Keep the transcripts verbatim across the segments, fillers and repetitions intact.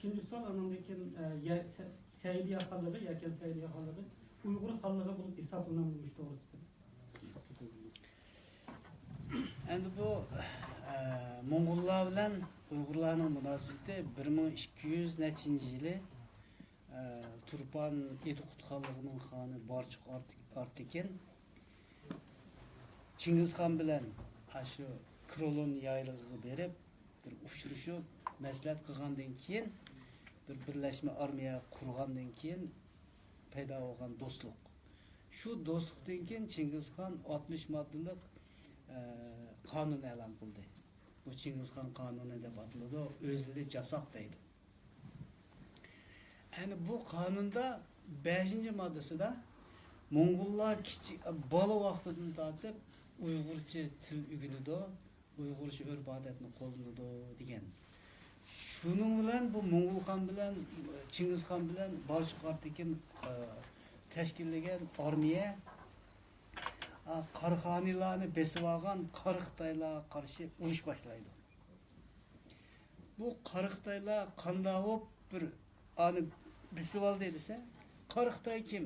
ئىككىنچى سوئال، ئاندىن كېيىن، ئە، يە-، سە-، سەئىدىيە خانلىقى، يەكەن سەئىدىيە خانلىقى ئۇيغۇر خانلىقى بولۇپ ھېسابلىنامدۇ مۇشۇ توغرىسىدا؟ ئەمدى بۇ، ئە، موڭغۇللار بىلەن ئۇيغۇرلارنىڭ مۇناسىۋىتى بىر مىڭ ئىككى يۈز نەچچىنچى يىلى، ئە، تۇرپان ئىدىقۇت خانلىقىنىڭ خانى بارچۇق ئارتىك-، ئارتېكىن چىڭگىزخان بىلەن ئاشۇ كرولون يايلىقىغا بېرىپ، بىر ئۇچرىشىپ، مەسلىھەت قىلغاندىن كېيىن، بىر بىرلەشمە ئارمىيە قۇرغاندىن كېيىن پەيدا بولغان دوستلۇق. شۇ دوستلۇقتىن كېيىن چىڭگىزخان ئاتمىش ماددىلىق، ئە، قانۇن ئېلان قىلدى. بۇ چىڭگىزخان قانۇنى دەپ ئاتىلىدۇ، ئۆزلىرى جاساق دەيدۇ. يەنى بۇ قانۇندا بەشىنچى ماددىسىدا موڭغۇللار كىچىك بالا ۋاقتىدىن تارتىپ ئۇيغۇرچە تىل ئۆگىنىدۇ، ئۇيغۇرچە ئۆرپ-ئادەتنى قوللىنىدۇ دېگەن. شۇنىڭ بىلەن بۇ موڭغۇلخان بىلەن، چىڭگىزخان بىلەن بارچۇق ئارتېكىن، ئە، تەشكىللىگەن ئارمىيە، ئا، قاراخانىيلارنى بېسىۋالغان قاراخىتايلارغا قارشى ئۇرۇش باشلايدۇ. بۇ قاراخىتايلار قانداق بولۇپ بىر ئانى بېسىۋالدى دېسە، قاراخىتاي كىم؟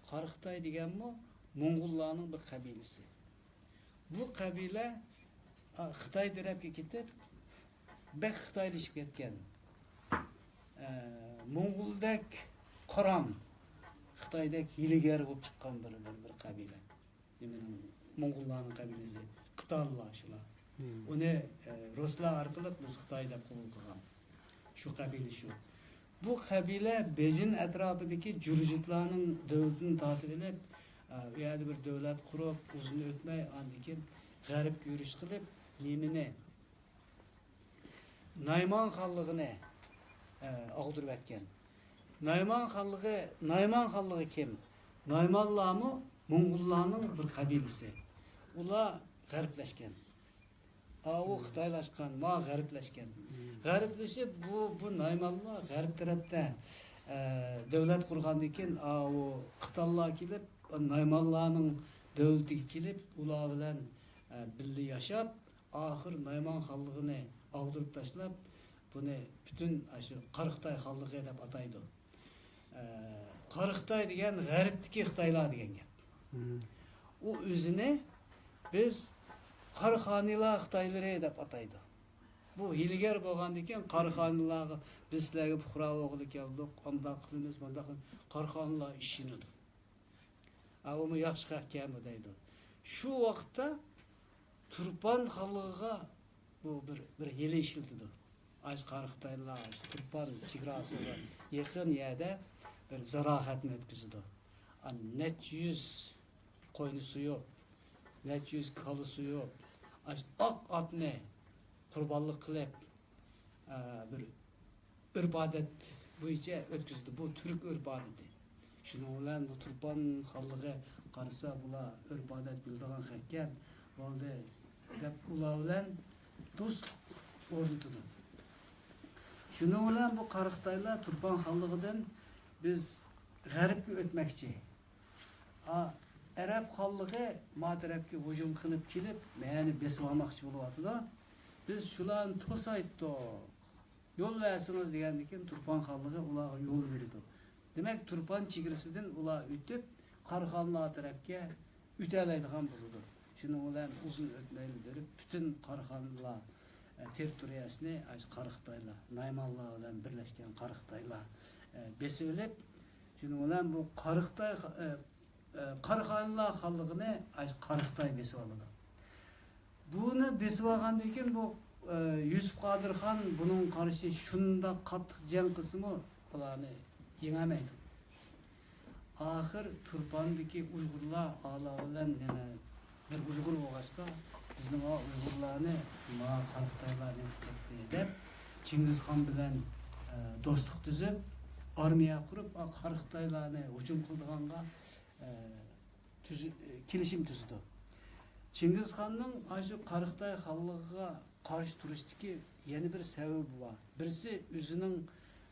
قاراخىتاي دېگەنمۇ موڭغۇللارنىڭ بىر قەبىلىسى. بۇ قەبىلە، ئا، خىتاي تەرەپكە كېتىپ، بەك خىتايلىشىپ كەتكەن. ئە، موڭغۇلدەك قارام، خىتايدەك ھىيلىگەر بولۇپ چىققان بىر، بىر، بىر قەبىلە. نېمىنىڭ، موڭغۇللارنىڭ قەبىلىسى، قىتانلار شۇلار. ئۇنى، ئە، رۇسلار ئارقىلىق بىز خىتاي دەپ قوبۇل قىلغان. شۇ قەبىلە شۇ. بۇ قەبىلە بېيجىڭ ئەتراپىدىكى جۇرجىتلارنىڭ دۆلىتىنى تارتىۋېلىپ، ئە، ئۇ يەردە بىر دۆلەت قۇرۇپ، ئۇزۇن ئۆتمەي، ئاندىن كېيىن غەربكە يۈرۈش قىلىپ، نېمىنى، نايمان خانلىقىنى، ئە، ئاغدۇرۇۋەتكەن. نايمان خانلىقى، نايمان خانلىقى كىم؟ نايمانلارمۇ موڭغۇللارنىڭ بىر قەبىلىسى. ئۇلار غەربلەشكەن. ئاۋۇ خىتايلاشقان، ما غەربلەشكەن. غەربلىشىپ، بۇ، بۇ نايمانلار غەرب تەرەپتە، ئە، دۆلەت قۇرغاندىن كېيىن، ئاۋۇ قىتانلار كېلىپ، نايمانلارنىڭ دۆلىتىگە كېلىپ، ئۇلار بىلەن، ئە، بىللە ياشاپ، ئاخىر نايمان خانلىقىنى ئاغدۇرۇپ تاشلاپ، بۇنى پۈتۈن ئاشۇ قاراخىتاي خانلىقى دەپ ئاتايدۇ. ئە، قاراخىتاي دېگەن غەربتىكى خىتايلار دېگەن گەپ. ئۇ ئۆزىنى بىز قاراخانىيلار خىتايلىرى دەپ ئاتايدۇ. بۇ ھىيلىگەر بولغاندىن كېيىن قاراخانىيلارغا، بىز سىلەرگە پۇقرا بولغىلى كەلدۇق، ئانداق قىلىمىز، مانداق قىلىمىز، قاراخانىيلار ئىشىنىدۇ. ئاۋۇمۇ ياخشى خەقكەنمۇ دەيدۇ. شۇ ۋاقىتتا تۇرپان خانلىقىغا بۇ بىر، بىر ھىيلە ئىشلىتىدۇ. ئاشۇ قاراخىتايلار، ئاشۇ تۇرپان چېگراسىغا يېقىن يەردە بىر زاراخەتنى ئۆتكۈزىدۇ. ئا، نەچچە يۈز قوينى سويۇپ، نەچچە يۈز كالا سويۇپ، ئاشۇ ئاق ئاتنى قۇربانلىق قىلىپ، ئە، بىر ئۆرپ-ئادەت بويىچە ئۆتكۈزدى. بۇ تۈرك ئۆرپ-ئادىتى. شۇنىڭ بىلەن بۇ تۇرپان خانلىقى قارىسا، بۇلار ئۆرپ-ئادەت بىلىدىغان خەقكەن، بولدى، دەپ ئۇلار بىلەن دوستلۇق ئورنىتىدۇ. شۇنىڭ بىلەن بۇ قاراخىتايلار تۇرپان خانلىقىدىن بىز غەربكە ئۆتمەكچى. ئا، ئەرەب خانلىقى ما تەرەپكە ھۇجۇم قىلىپ كېلىپ، مەنى بېسىۋالماقچى بولۇۋاتىدۇ. بىز شۇلارنى توسايتتۇق. يول بەرسىڭىز دېگەندىن كېيىن، تۇرپان خانلىقى ئۇلارغا يول بېرىدۇ. دېمەك، تۇرپان چېگرىسىدىن ئۇلار ئۆتۈپ، قاراخانلار تەرەپكە ئۆتەلەيدىغان بولىدۇ. شۇنىڭ بىلەن ئۇزۇن ئۆتمەيلا بېرىپ، پۈتۈن قاراخانلار، ئە، تېررىتورىيەسىنى ئاشۇ قاراخىتايلار، نايمانلار بىلەن بىرلەشكەن قاراخىتايلار، ئە، بېسىۋېلىپ، شۇنىڭ بىلەن بۇ قاراخىتاي خا-، ئە، ئە، قاراخانلار خانلىقىنى ئاشۇ قاراخىتاي بېسىۋالىدۇ. بۇنى بېسىۋالغاندىن كېيىن بۇ، ئە، يۈسۈپ قادىر خان بۇنىڭغا قارشى شۇنداق قاتتىق جەڭ قىلسىمۇ، بۇلارنى يېڭەلمەيدۇ. ئاخىر تۇرپاندىكى ئۇيغۇرلار ئالا بىلەن يەنە بىر ئۇيغۇر بولغاچقا، بىزنىڭ ئۇيغۇرلارنى ما قاراخىتايلار نېمە قىلىپ كەتتى دەپ، چىڭگىزخان بىلەن، ئە، دوستلۇق تۈزۈپ، ئارمىيە قۇرۇپ، ئا، قاراخىتايلارنى ھۇجۇم قىلىدىغانغا، ئە، تۈزۈ-، كېلىشىم تۈزىدۇ. چىڭگىزخاننىڭ ئاشۇ قاراخىتاي خانلىقىغا قارشى تۇرۇشتىكى يەنە بىر سەۋەبى بار. بىرسى ئۆزىنىڭ،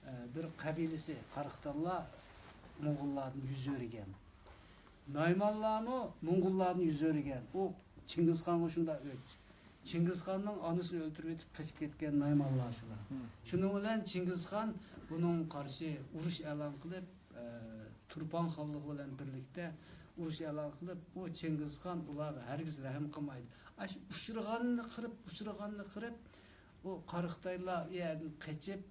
ئە، بىر قەبىلىسى قاراخىتايلار موڭغۇللاردىن يۈز ئۆرۈگەن. نايمانلارمۇ موڭغۇللاردىن يۈز ئۆرۈگەن. ئۇ چىڭگىزخانغا شۇنداق ئۆچ. چىڭگىزخاننىڭ ئانىسىنى ئۆلتۈرۈۋېتىپ قېچىپ كەتكەن نايمانلار شۇلار. شۇنىڭ بىلەن چىڭگىزخان بۇنىڭغا قارشى ئۇرۇش ئېلان قىلىپ، ئە، تۇرپان خانلىقى بىلەن بىرلىكتە ئۇرۇش ئېلان قىلىپ، ئۇ چىڭگىزخان ئۇلارغا ھەرگىز رەھىم قىلمايدۇ. ئاشۇ ئۇچرىغاننى قىرىپ، ئۇچرىغاننى قىرىپ، ئۇ قارا خىتايلار ئۇ يەردىن قېچىپ،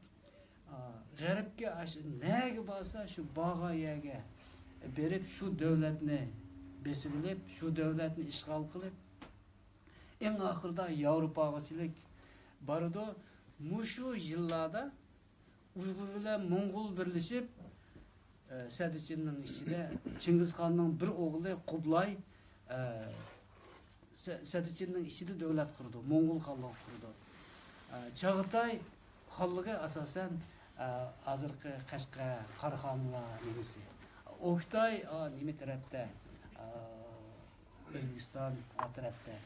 ئا، غەربكە، ئاشۇ نەگە بارسا، شۇ بارغان يەرگە بېرىپ، شۇ دۆلەتنى بېسىۋېلىپ، شۇ دۆلەتنى ئىشغال قىلىپ، ئەڭ ئاخىرىدا ياۋروپاغىچىلىك بارىدۇ. مۇشۇ يىللاردا ئۇيغۇر بىلەن موڭغۇل بىرلىشىپ، ئە، سەددىچىننىڭ ئىچىدە، چىڭگىزخاننىڭ بىر ئوغلى قۇبلاي، ئە، سە-، سەددىچىننىڭ ئىچىدە دۆلەت قۇرىدۇ، موڭغۇل خانلىقى قۇرىدۇ. ئە، چاغاتاي خانلىقى ئاساسەن، ئە، ھازىرقى قەشقەر، قاراخانلار نېمىسى. ئوكتاي، ئا، نېمە تەرەپتە، ئا، ئۆزبېكىستان ئا تەرەپتە.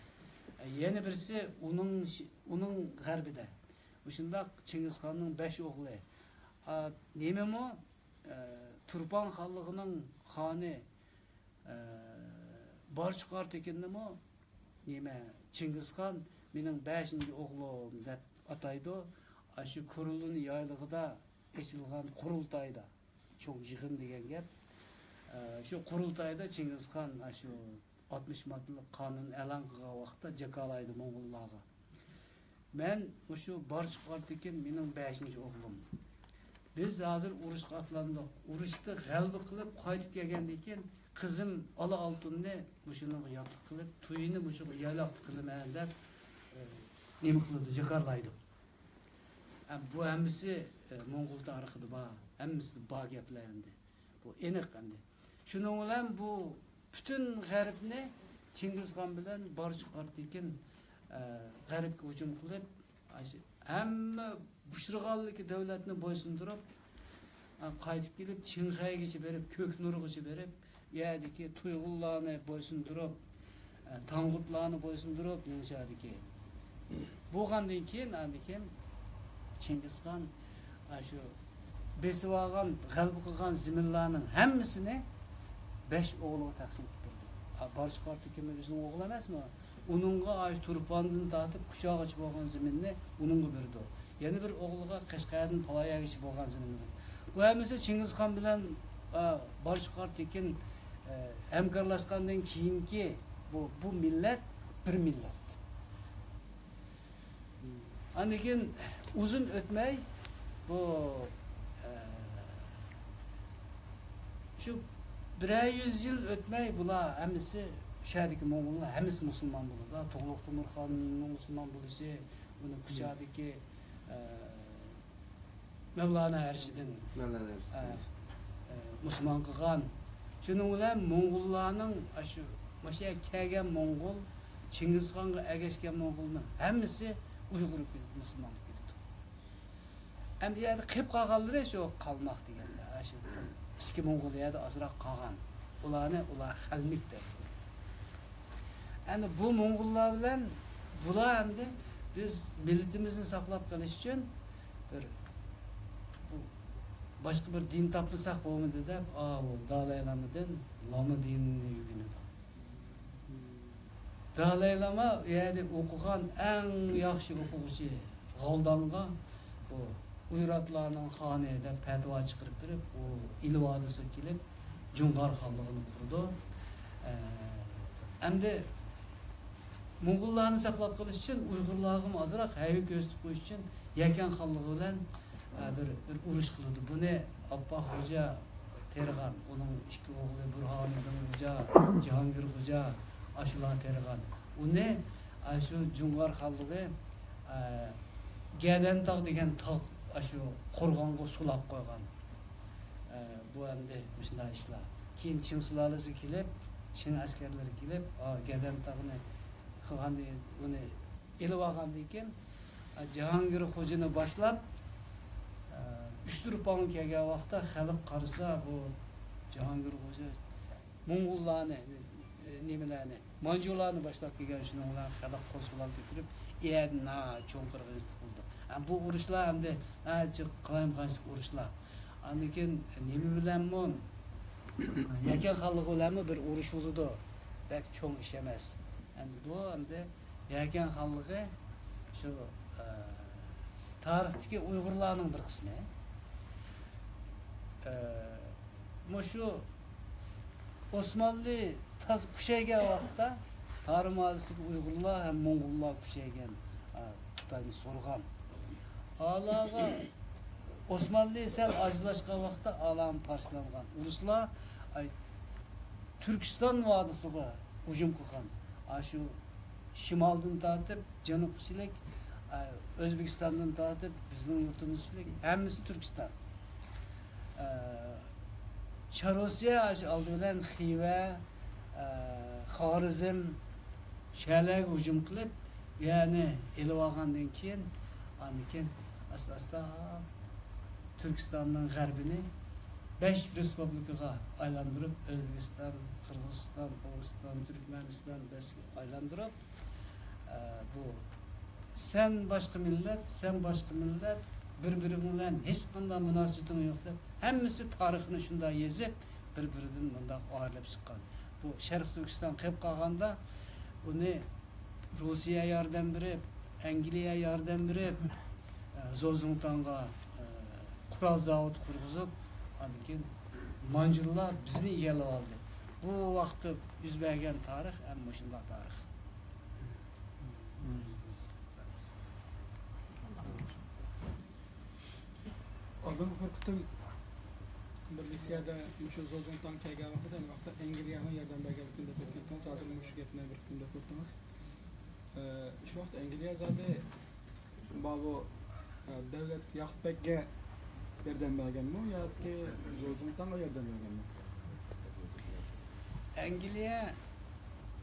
ئە، يەنە بىرسى ئۇنىڭ شى-، ئۇنىڭ غەربىدە. مۇشۇنداق چىڭگىزخاننىڭ بەش ئوغلى. ئا، نېمىمۇ، ئە، تۇرپان خانلىقىنىڭ خانى، ئە، بارچۇق ئارتېكىننىمۇ نېمە، چىڭگىزخان مېنىڭ بەشىنچى ئوغلۇم دەپ ئاتايدۇ. ئاشۇ كۇرۇلۇن يايلىقىدا ئېچىلغان قۇرۇلتايدا، چوڭ يىغىن دېگەن گەپ. ئە، شۇ قۇرۇلتايدا چىڭگىزخان ئاشۇ ئاتمىش ماددىلىق قانۇن ئېلان قىلغان ۋاقىتتا جاكارلايدۇ موڭغۇللارغا. مەن مۇشۇ بارچۇق ئارتېكىن مېنىڭ بەشىنچى ئوغلۇم. بىز ھازىر ئۇرۇشقا ئاتلاندۇق. ئۇرۇشتا غەلىبە قىلىپ قايتىپ كەلگەندىن كېيىن، قىزىم ئالا ئالتۇننى مۇشۇنىڭغا ياتلىق قىلىپ، تۇيىنى مۇشۇغا يايلاقتا قىلىمەن دەپ، ئە، نېمە قىلىدۇ، جاكارلايدۇ. ئە، بۇ ھەممىسى، ئە، موڭغۇل تارىخىدا بار، ھەممىسىدە بار گەپلەر ئەمدى. بۇ ئېنىق ئەمدى. شۇنىڭ بىلەن بۇ پۈتۈن غەربنى چىڭگىزخان بىلەن بارچۇق ئارتېكىن، ئە، غەربكە ھۇجۇم قىلىپ، ئاشۇ ھەممە بۇشرىغانلىكى دۆلەتنى بويسۇندۇرۇپ، ئە، قايتىپ كېلىپ، چىڭخەيگىچە بېرىپ، كۆكنۇرغىچە بېرىپ، ئۇ يەردىكى تۇيغۇنلارنى بويسۇندۇرۇپ، ئە، تاڭغۇتلارنى بويسۇندۇرۇپ، نىڭشادىكى. بولغاندىن كېيىن، ئاندىن كېيىن چىڭگىزخان ئاشۇ بېسىۋالغان، غەلىبە قىلغان زېمىنلارنىڭ ھەممىسىنى بەش ئوغلىغا تەقسىم قىلىپ بەردى. ئا، بارچۇق ئارتېكىنمۇ ئۆزىنىڭ ئوغلى ئەمەسمۇ؟ ئۇنىڭغا ئاشۇ تۇرپاندىن تارتىپ كۇچاغىچە بولغان زېمىننى ئۇنىڭغا بېرىدۇ. يەنە بىر ئوغلىغا قەشقەردىن پالاياگىچە بولغان زېمىننى بېرىدۇ. بۇ ھەممىسى چىڭگىزخان بىلەن، ئا، بارچۇق ئارتېكىن، ئە، ھەمكارلاشقاندىن كېيىنكى بۇ، بۇ مىللەت بىر مىللەت. ئاندىن كېيىن ئۇزۇن ئۆتمەي بۇ، ئە، شۇ بىرەر يۈز يىل ئۆتمەي بۇلار ھەممىسى، شۇ يەردىكى موڭغۇللار ھەممىسى مۇسۇلمان بولىدۇ. تۇغلۇق تۆمۈرخاننىڭ مۇسۇلمان بولۇشى، ئۇنى كۇچادىكى، ئە، مەۋلانا ئەرشىدىن، مەۋلانا ئەرشىدىن. ئە، ئە، مۇسۇلمان قىلغان. شۇنىڭ بىلەن موڭغۇللارنىڭ ئاشۇ، مۇشۇ يەرگە كەلگەن موڭغۇل، چىڭگىزخانغا ئەگەشكەن موڭغۇلنىڭ ھەممىسى ئۇيغۇر بولۇپ كېتىدۇ، مۇسۇلمان بولۇپ كېتىدۇ. ئەمدى يەردە قېلىپ قالغانلىرى شۇ قالماق دېگەندە، ئاشۇ ئىچكى موڭغۇلىيەدە ئازراق قالغان. ئۇلارنى ئۇلار خەلمىك دەيدۇ. ئەمدى بۇ موڭغۇللار بىلەن بۇلار ئەمدى بىز مىللىتىمىزنى ساقلاپ قېلىش ئۈچۈن بىر، بۇ، باشقا بىر دىن تاپمىساق بولمىدى دەپ، ئاۋۇ دالاي لامىدىن لاما دىنىنى ئۆگىنىدۇ. دالاي لاما ئۇ يەردە ئوقۇغان ئەڭ ياخشى ئوقۇغۇچى غالدانغا بۇ ئۇيراتلارنىڭ خانى دەپ پەتىۋا چىقىرىپ بېرىپ، ئۇ ئىلى ۋادىسىغا كېلىپ، جۇڭغار خانلىقىنى قۇرىدۇ. ئە، ئەمدى موڭغۇللارنى ساقلاپ قېلىش ئۈچۈن، ئۇيغۇرلارغىمۇ ئازراق ھەيۋە كۆرسىتىپ قويۇش ئۈچۈن يەكەن خانلىقى بىلەن، ئە، بىر، بىر ئۇرۇش قىلىدۇ. بۇنى ئاپپاق خوجا تېرىغان، ئۇنىڭ ئىككى ئوغلى بۇرھانىدىن خوجا، جاھانگىر خوجا، ئاشۇلار تېرىغان. ئۇنى، ئە، شۇ جۇڭغار خانلىقى، ئە، گەدەنتاغ دېگەن تاغ، ئە، شۇ قورغانغا سولاپ قويغان. ئە، بۇ ئەمدى مۇشۇنداق ئىشلار. كېيىن چىڭ سۇلالىسى كېلىپ، چىڭ ئەسكەرلىرى كېلىپ، ئا، گەدەنتاغنى قىلغاندىن، ئۇنى ئېلىۋالغاندىن كېيىن، ئا، جاھانگىر خوجىنى باشلاپ، ئە، ئۈچتۇرپانغا كەلگەن ۋاقىتتا خەلق قارىسا، بۇ جاھانگىر خوجا موڭغۇللارنى، نېمىلەرنى، مانجۇلارنى باشلاپ كەلگەن، شۇنىڭ بىلەن خەلق قوزغىلاڭ كۆتۈرۈپ، ئۇ يەردە ناھايىتى چوڭ قىرغىنچىلىق بولدى. ھە، بۇ ئۇرۇشلار ئەمدى ناھايىتى قالايمىقانچىلىق ئۇرۇشلار. ئاندىن كېيىن نېمە بىلەنمۇ، يەكەن خانلىقى بىلەنمۇ بىر ئۇرۇش بولىدۇ. بەك چوڭ ئىش ئەمەس. ئەمدى بۇ ئەمدى يەكەن خانلىقى شۇ، ئە، تارىختىكى ئۇيغۇرلارنىڭ بىر قىسمى. ئە، مۇشۇ ئوسمانلى تاز كۈچەيگەن ۋاقىتتا تارىم ۋادىسىدىكى ئۇيغۇرلار ھەم موڭغۇللار كۈچەيگەن، ئە، خىتاينى سورغان. ئالارغا ئوسمانلى سەل ئاجىزلاشقان ۋاقىتتا ئالام پارچىلانغان. ئۇرۇسلار، ئاي، تۈركىستان ۋادىسىغا ھۇجۇم قىلغان. ئاشۇ شىمالدىن تارتىپ جەنۇبقىچىلىك، ئە، ئۆزبېكىستاندىن تارتىپ بىزنىڭ يۇرتىمىزچىلىك، ھەممىسى تۈركىستان. ئە، چاررۇسىيە ئاشۇ ئالدى بىلەن خىۋە، ئە، خارزم، شەھەرلەرگە ھۇجۇم قىلىپ، يەنى ئېلىۋالغاندىن كېيىن، ئاندىن كېيىن ئاستا-ئاستا تۈركىستاننىڭ غەربىنى بەش رېسپۇبلىكىغا ئايلاندۇرۇپ، ئۆزبېكىستان، قىرغىزىستان، ئورۇستان، تۈركمەنىستان بەشكە ئايلاندۇرۇپ، ئە، بۇ سەن باشقا مىللەت، سەن باشقا مىللەت، بىر-بىرىڭ بىلەن ھېچقانداق مۇناسىۋىتىڭ يوق دەپ، ھەممىسى تارىخنى شۇنداق يېزىپ، بىر-بىرىدىن مۇنداق ئايرىلىپ چىققان. بۇ شەرقىي تۈركىستان قېلىپ قالغاندا، ئۇنى روسىيە ياردەم بېرىپ، ئەنگلىيە ياردەم بېرىپ، ئە، زوزۇڭتاڭغا، ئە، قورال زاۋۇتى قۇرغۇزۇپ، ئاندىن كېيىن مانجۇلار بىزنى ئىگىلەپ ئالدى. بۇ ۋاقىتتا يۈز بەرگەن تارىخ ھەم مۇشۇنداق تارىخ. ئالدىنقى بىر قېتىم بىر مىسسىيەدە مۇشۇ زوزۇڭتاڭ كەلگەن ۋاقتىدا، ئەينى ۋاقىتتا ئەنگلىيەنىڭ ياردەم بەرگەنلىكىنى دەپ ئۆتكەنتىڭىز. ھازىر مۇشۇ گەپنى بىر قېتىم دەپ ئۆتتىڭىز. ئە، شۇ ۋاقىتتا ئەنگلىيە زادى ماۋۇ، ئە، دۆلەت ياقۇپ بەگكە ياردەم بەرگەنمۇ ياكى زوزۇڭتاڭغا ياردەم بەرگەنمۇ؟ ئەنگلىيە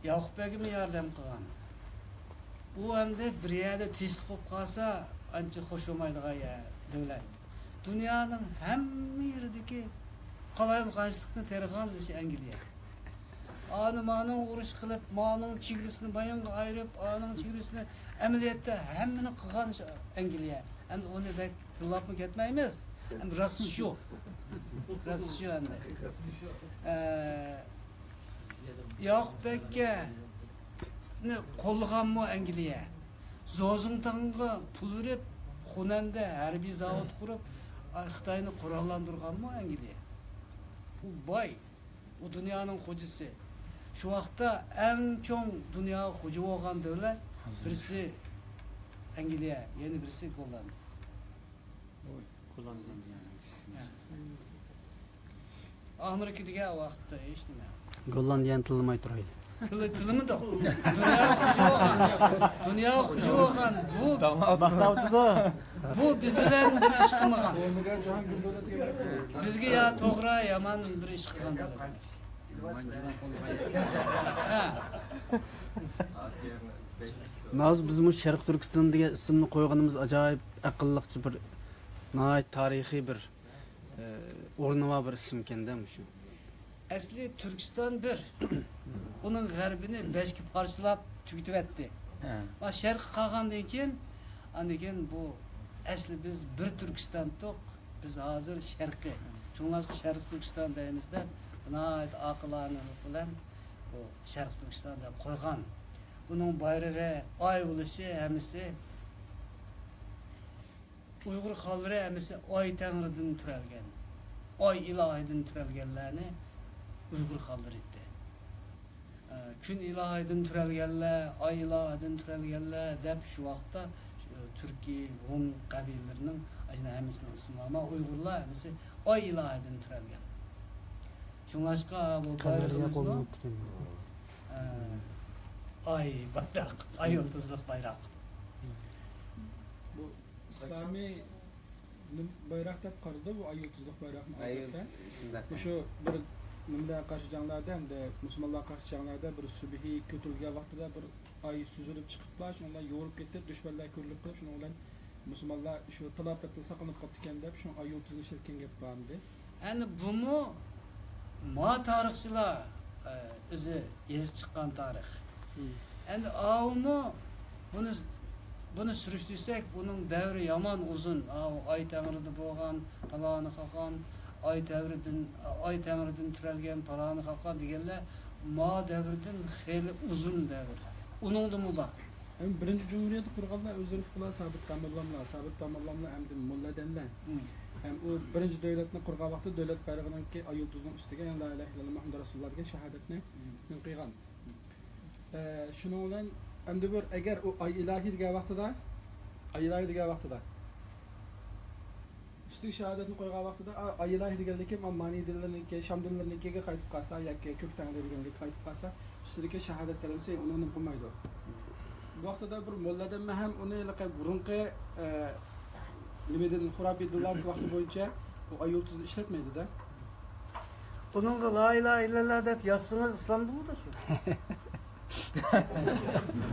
ياقۇپ بەگمۇ ياردەم قىلغان. ئۇ ئەمدى بىر يەردە تىنچلىق بولۇپ قالسا، ئانچە خوش بولمايدىغان يەر، دۆلەت. دۇنيانىڭ ھەممە يېرىدىكى قالايمىقانچىلىقنى تېرىغان مۇشۇ ئەنگلىيە. ئانى مانىڭ ئۇرۇش قىلىپ، مانىڭ چېگرىسىنى بايانغا ئايرىپ، ئانىڭ چېگرىسىنى ئەمەلىيەتتە ھەممىنى قىلغان شۇ ئەنگلىيە. ئەمدى ئۇنى بەك تىللاپمۇ كەتمەيمىز. ئەمدى راست شۇ. راست شۇ ئەمدى. ئە، ياقۇپ بەگنى قوللىغانمۇ ئەنگلىيە. زوزۇڭتاڭغا پۇل بېرىپ، خۇنەندە ھەربىي زاۋۇت قۇرۇپ، ئاي، خىتاينى قوراللاندۇرغانمۇ ئەنگلىيە. ئۇ باي. ئۇ دۇنيانىڭ خوجىسى. شۇ ۋاقىتتا ئەڭ چوڭ دۇنياغا خوجا بولغان دۆلەت بىرسى ئەنگلىيە، يەنە بىرسى گوللاندىيە. ئامېرىكا دېگەن ۋاقىتتا ھېچ نېمە. گوللاندىيەنى تىللىماي تۇرايلى. تىلى-، تىللىمىدۇق. دۇنياغا خوجا بولغان، دۇنياغا خوجا بولغان بۇ، بۇ بىز بىلەن بىر ئىش قىلمىغان. بىزگە يا توغرا، يامان بىر ئىش قىلغان دۆلەت. ھە. ھازىر بىز مۇشۇ شەرقىي تۈركىستان دېگەن ئىسىمنى قويغىنىمىز ئاجايىپ ئەقىللىقچە بىر ناھايىتى تارىخىي بىر، ئە، ئورنى بار بىر ئىسىمكەندە مۇشۇ. ئەسلى تۈركىستان بىر. ئۇنىڭ غەربىنى بەشكە پارچىلاپ تۈگىتىۋەتتى. ھە. ما شەرقىي قالغاندىن كېيىن، ئاندىن كېيىن بۇ ئەسلى بىز بىر تۈركىستان ئىدۇق. بىز ھازىر شەرقىي. شۇڭلاشقا شەرقىي تۈركىستان دەيمىز دەپ، ناھايىتى ئاقىلانىلىق بىلەن بۇ شەرقىي تۈركىستان دەپ قويغان. بۇنىڭ بايرىقى ئاي بولۇشى ھەممىسى ئۇيغۇر خانلىرى ھەممىسى ئاي تەڭرىدىن تۆرەلگەن، ئاي ئىلاھىدىن تۆرەلگەنلەرنى ئۇيغۇر خانلىرى ئېيتتى. ئە، كۈن ئىلاھىدىن تۆرەلگەنلەر، ئاي ئىلاھىدىن تۆرەلگەنلەر دەپ شۇ ۋاقىتتا، ئە، تۈركىي، ھۇن قەبىلىلىرىنىڭ ئاشۇنداق ھەممىسىنىڭ ئىسمى بار. ئەمما ئۇيغۇرلار ھەممىسى ئاي ئىلاھىدىن تۆرەلگەن. شۇڭلاشقا بۇ بايرىقىمىزمۇ، ئە، ئاي بايراق، ئاي يۇلتۇزلۇق بايراق. بۇ ئىسلامىي نېمە بايراق دەپ قارىدى بۇ ئاي يۇلتۇزلۇق بايراقنى ئاي ئالدى. شۇنداق. مۇشۇ بىر نېمىلەرگە قارشى جەڭلەردە، ھەمدە مۇسۇلمانلارغا قارشى جەڭلەردە بىر سۈبھى كۆتۈرۈلگەن ۋاقتىدا بىر ئاي سۈزۈلۈپ چىقىپلا، شۇنىڭ بىلەن يورۇپ كېتىپ، دۈشمەنلەر كۆرۈلۈپ قېلىپ، شۇنىڭ بىلەن مۇسۇلمانلار شۇ تالاپەتتىن ساقلىنىپ قاپتىكەن دەپ، شۇ ئاي يۇلتۇزنى ئىشلەتكەن گەپ بارمىدى؟ ئەنە بۇمۇ ما تارىخچىلار، ئە، ئۆزى يېزىپ چىققان تارىخ. مم. ئەمدى ئاۋۇمۇ بۇنى، بۇنى سۈرۈشتۈرسەك، بۇنىڭ دەۋرى يامان ئۇزۇن. ئاۋۇ ئاي تەڭرىدە بولغان، پالانى قالغان، ئاي تەۋرىدىن، ئاي تەڭرىدىن تۆرەلگەن، پالانى قالغان دېگەنلەر ما دەۋردىن خېلى ئۇزۇن دەۋر. ئۇنىڭدىمۇ بار. ھەم بىرىنچى جۇمھۇرىيەتنى قۇرغانلار ئۆزلىرى ئۇكىلار سابىت تامۇللاملار، سابىت تامۇللاملار ھەمدە موللا ئادەملەر. ھەم ئۇ بىرىنچى دۆلەتنى قۇرغان ۋاقتىدا دۆلەت بايرىقىنىڭكى ئاي يۇلتۇزىنىڭ ئۈستىگە لا ئىلاھە ئىللاللا مۇھەممەد رەسۇلۇللا دېگەن شاھادەتنى قىلغان. ئە، شۇنىڭ بىلەن ئەمدى بىر ئەگەر ئۇ ئاي ئىلاھى دېگەن ۋاقتىدا، ئاي ئىلاھى دېگەن ۋاقتىدا ئۈستىگە شاھادەتنى قويغان ۋاقتىدا، ئا، ئايىلاھى دېگەنلىكى، ما-، مانى دىنلىرىنىڭكى، شام دىنلىرىنىڭكىگە قايتىپ قالسا ياكى كۆك تەڭرى دېگەنلىككە قايتىپ قالسا، ئۈستىدىكى شاھادەت كەلىمىسى ئۇنى نېمە قىلمايدۇ. بۇ ۋاقتىدا بىر موللا ئادەممۇ ھەم ئۇنى ھېلىقى بۇرۇنقى، ئە، نېمىدىن، خۇرافىي دىنلاردىكى ۋاقتى بويىچە ئۇ ئاي يۇلتۇزنى ئىشلەتمەيدۇ-دە. ئۇنىڭغا لا ئىلاھە ئىللاللا دەپ يازسىڭىز ئىسلام بولىدۇ شۇ.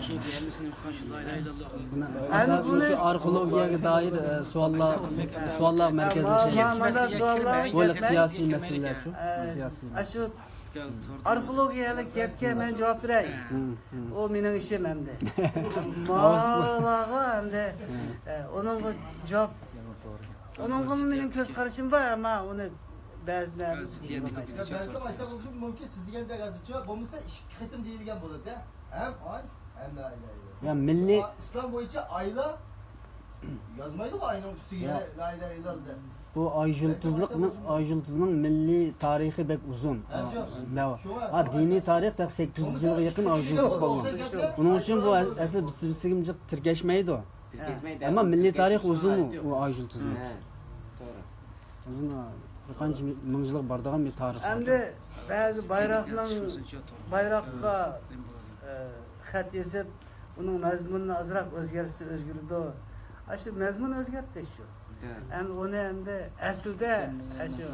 كېيىن ھەممىسىنى ئوقۇغان شۇ لا ئىلاھە ئىللاللا. ئەنە ئاساسىي بۇنى شۇ ئارخېئولوگىيەگە دائىر، ئە، سوئاللار، سوئاللار مەركەزلىشىدۇ. مانا سوئاللار بۇ ھېلىقى سىياسىي مەسىلىلەرچۇ؟ ئە، سىياسىي. ئاشۇ ئارخېئولوگىيەلىك گەپكە مەن جاۋاب بېرەي. ھىم، ھىم. ئۇ مېنىڭ ئىشىم ئەمدى. ماۋۇلارغا ئەمدى، ئە، ئۇنىڭغا جاۋاب، ئۇنىڭغىمۇ مېنىڭ كۆز قارىشىم بار، ئەمما ئۇنى بەزىلەر يا، بەلكىم ئاشۇنداق بولۇشى مۇمكىن، سىز دېگەندەك ھازىرچە بولمىسا ئىككى قېتىم دېيىلگەن بولىدۇ. ھەم ئاي، ھەم لا ئىلاھە ئىللاللا. يا مىللىي ئا-، ئىسلام بويىچە ئايلا يازمايدۇ ئاينىڭ ئۈستىگە يا. لا ئىلاھە ئىللاللا دەپ. بۇ ئاي يۇلتۇزلۇقنىڭ، ئاي يۇلتۇزنىڭ مىللىي تارىخى بەك ئۇزۇن. ھە، شۇ. ھە، دىنىي تارىخ تېخى سەككىز يۈز يىلغا يېقىن ئاي يۇلتۇز قالغان. ئۇنىڭ ئۈچۈن بۇ ئەسلى بىسسىبىسسىگىمۇ جىق تىركەشمەيدۇ. تىركەشمەيدۇ. ئەمما مىللىي تارىخ ئۇزۇن ئۇ ئاي يۇلتۇزنىڭ. ھە، توغرا. ئۇزۇن، بىر قانچە مىڭ يىللىق بارىدىغان بىر تارىخ. ئەمدى بەزى بايراقنىڭ، بايراققا، ئە، خەت يېزىپ، ئۇنىڭ مەزمۇنىنى ئازراق ئۆزگەرتسە ئۆزگىرىدۇ. ئاشۇ مەزمۇن ئۆزگەرتىش شۇ. ئەمدى ئۇنى ئەمدى ئەسلىدە ئاشۇ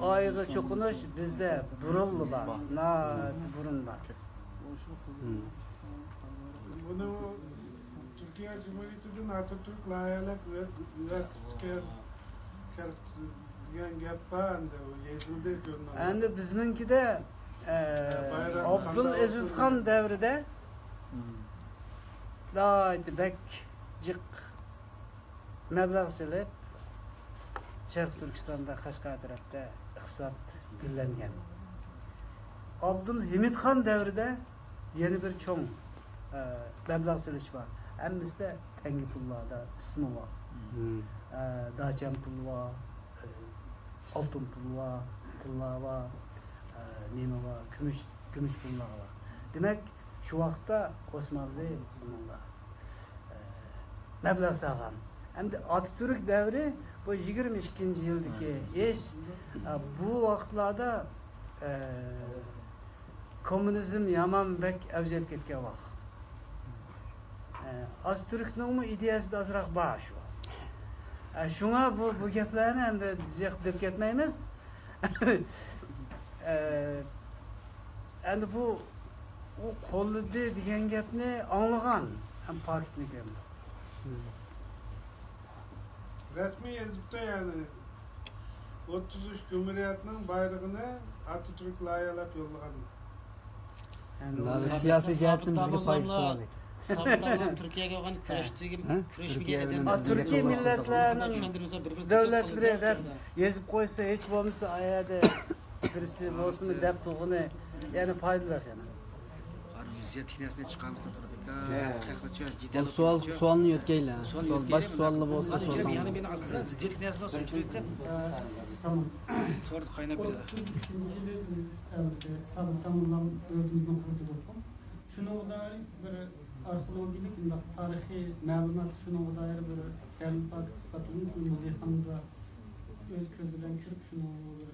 ئايغا چوقۇنۇش بىزدە بۇرۇنلا بار، ناھايىتى بۇرۇن بار. بۇنى تۈركىيە جۇمھۇرىيىتىدىن ئاتاتۈرك لايىھەلەپ ئۆگەتكەن دېگەن گەپ بار، ئەمدى ئۇ يېزىلدى، كۆرۈنىدۇ. ئەمدى بىزنىڭكىدە، ئە، ئابدۇل ئەزىزخان دەۋرىدە ناھايىتى بەك جىق مەبلەغ سېلىپ، شەرقىي تۈركىستاندا، قەشقەر تەرەپتە ئىقتىساد گۈللەنگەن. ئابدۇل ھېمىدخان دەۋرىدە يەنە بىر چوڭ، ئە، مەبلەغ سېلىش بار. ھەممىسىدە تەڭگە پۇللاردا ئىسمى بار. ئە، داچەن پۇلى بار، ئە، ئالتۇن پۇلى بار، تىللا بار، ئە، نېمە بار، كۈمۈش، كۈمۈش پۇللار بار. دېمەك، شۇ ۋاقىتتا ئوسمانلى بۇنىڭغا، ئە، مەبلەغ سالغان. ئەمدى ئاتاتۈرك دەۋرى بۇ يىگىرمە ئىككىنچى يىلدىكى ئىش. ئە، بۇ ۋاقىتلاردا، ئە، كوممۇنىزم يامان بەك ئەۋج ئېلىپ كەتكەن ۋاقىت. ئە، ئاتاتۈركنىڭمۇ ئىدىيەسىدە ئازراق بار شۇ. ئە، شۇڭا بۇ، بۇ گەپلەرنى ئەمدى جىق دەپ كەتمەيمىز. ئە، ئەمدى بۇ، ئۇ قوللىدى دېگەن گەپنى ئاڭلىغان ھەم پاكىتنى كۆردۇق. رەسمىي يېزىپتۇ، يەنى ئوتتۇز ئۈچ جۇمھۇرىيەتنىڭ بايرىقىنى ئاتاتۈرك لايىھەلەپ يوللىغان. ئەمدى ئۇنى سىياسىي جەھەتتىن بىزگە پايدىسى بار. سابىت ئابلام تۈركىيەگە بارغان، كۈرەشتىكى، ھە؟ كۈرەشمىگەن ئادەم. تۈركىي مىللەتلەرنىڭ دۆلەتلىرى دەپ يېزىپ قويسا، ھېچ بولمىسا ئايەدە بىرسى بولسىمۇ دەپ تۇرغىنى يەنە پايدىلىق يەنە. ۋەزىيەتلىك نەرسىنى چىقارمىسا تۇرىدىكەن. خەقنىچۇ، جېدەل سوئال، سوئالنى يۆتكەيلى. سوئال، باش سوئاللا بولسا سورىساڭ. يەنە مېنى ئاستىدا جېدەللىك نەرسە بولسا چۈشۈرۈۋېتىپ. تامام. سورىدى قايناپ كېتىدۇ. ئوتتۇز ئۈچىنچى يىلى بىز ئەلۋەتتە سابىت تامۇللام دۆلىتىمىزنى قۇردۇق. شۇنىڭغا دائىر بىر ئارخېئولوگىيەلىك مۇنداق تارىخىي مەلۇمات، شۇنىڭغا دائىر بىر دەلىل پاكىت ئىسپاتلىرىنى سىز مۇزېيخانىدا ئۆز كۆزى بىلەن كۆرۈپ، شۇنىڭغا بىر